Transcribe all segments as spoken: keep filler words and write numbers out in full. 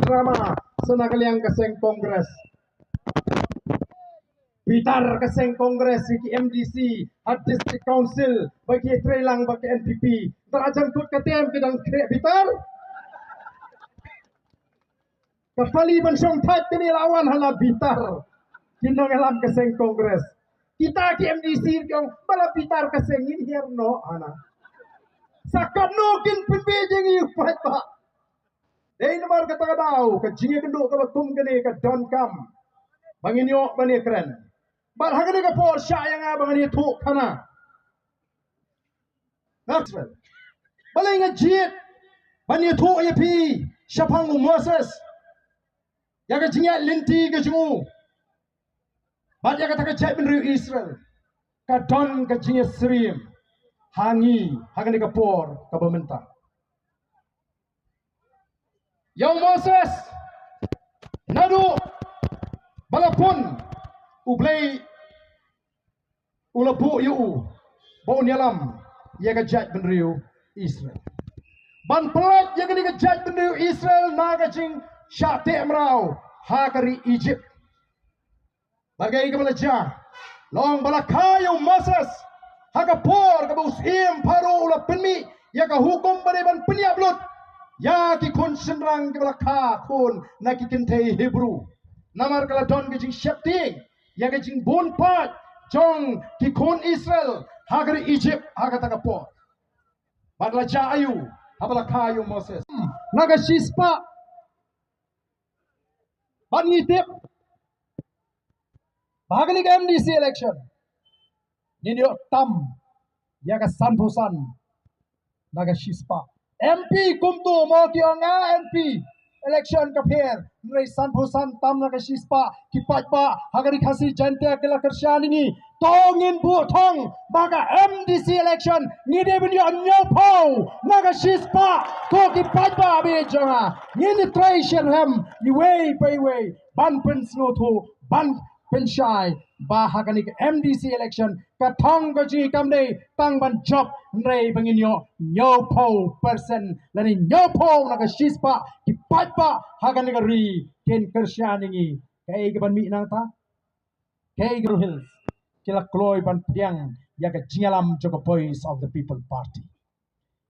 Drama sa na ka liang ka seng Congress. Bitar ka seng Congress ïa ki M D C ha District Council ba ki trei lang bad ka N P P. Tang la jan kut ka tem ki dang khreh bitar. Ka pali ban shong thait kane la wan ha la bitar. Ki nongïalam ka seng Congress. Kita ki M D C ki ong ba la bitar ka seng, ngin hiar noh hana. Sa katno kin pynbeit ïa ngi u paidbah. Dei namar kata ka daw ka jingïakynduh kaba kum kane ka donkam ba ngin ïoh ban ïakren. Bad ha kane ka por shah ïa nga ba ngan ïathuh khana. Balei nga jied ban ïathuh ïa phi shaphang u Moses, ïa ka jingïaid lynti ka jong u bad ïa kata ka jaitbynriew Israel? Ka don ka jingïasyriem ha ngi ha kane ka por kaba mynta. Ïa u Moses, naduh ba la pun, U Blei u la buh ïa u ba un ïalam ïa ka jaitbynriew Israel, ban pyllait ïa kane ka jaitbynriew Israel na ka jingshah teh mraw ha ka ri Egypt. Bad kaei kaba la jia? Long ba la kha ïa u Moses ha ka por kaba u syiem Pharaoh u la pynmih ïa ka hukum ba dei ban pynïap lut ïa ki khun shynrang kiba la kha khun na ki kynthei Hebru. Namar ka la don ka jingsheptieng ïa ka jingbun paid jong ki khun Israel ha ka ri Egypt ha kata ka por. Bad la jia aïu haba la kha ïa u Moses? Na ka shispah. Bad ngi tip ba ha kane ka M D C election ngin ïoh tam ïa ka sanphew san na ka shispah. M P kumto mo ki ong, ah, M P election ka pher, hynrei sanphew san tam na ka shispah ki paidbah ha ka ri Khasi Jaiñtia ki la kyrshan ïa ngi. To ngin buh thong ba ka M D C election ngi dei ban ïoh hynñiewphew na ka shispah. Ko ki paidbah ba ïeit jong nga, ngin ïatrei shitrhem iwei pa iwei ban pynsngewthuh, ban pynshai ba ha kane ka M D C election ka thong ka jong ngi kam dei tang ban jop, hynrei ba ngin ïoh hynñiewphew percent lane hynñiewphew na ka shispah ki paidbah ha kane ka ri kin kyrshan ïa ngi. Kaei kaban mih nangta? Kaei ka Garo Hills ki la kloi ban pdiang ïa ka jingïalam jong ka Voice of the People Party.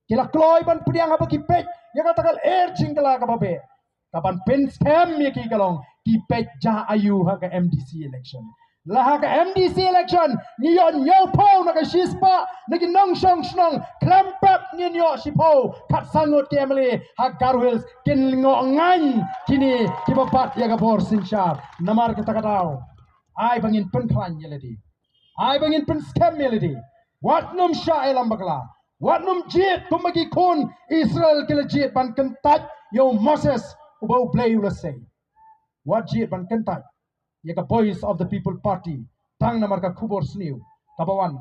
Ki la kloi ban pdiang haba ki peit ïa kata ka lyer jingkylla kaba beh. Kaban pynskhem ïa ki ka long ki peit jia aïu ha ka M D C election. La ha ka M D C election ngi ïoh hynñiewphew na ka shispah na ki nongshong shnong, khlem pep ngin ïoh shiphew khatsan ngut ki M L A ha Garo Hills. Kin ngoh ngaiñ kine kiba bat ïa ka bor synshar. Namar kata ka daw ai ba ngin pynkhlaiñ ïa lade, ai ba ngin pynskhem ïa lade. Wat nym shah ïalam bakla, wat nym jied kumba ki khun Israel ki la jied ban kyntait ïa u Moses uba U Blei u la sei. Wat jied ban kyntait ïa ka Voice of the People Party tang namar ka khubor sniew kaba wan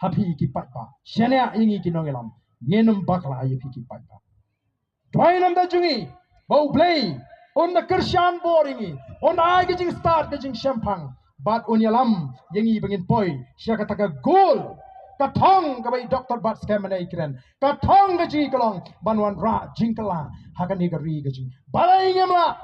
ha phi ki paidbah. Shaniah ïa ngi ki nongïalam, ngin ym bakla ïa phi ki paidbah. Duwai namar jong ngi ba U Blei un da kyrshan bor ïa ngi, un ai ka jingstad ka jingshemphang bad un ïalam ïa ngi ba ngin poi sha kata ka goal, ka thong kaba i Doctor Batskhem mynne i kren. Ka thong ka jong ngi ka long ban wanrah jingkylla ha kane ka ri ka jong ngi. Balei ngim lah?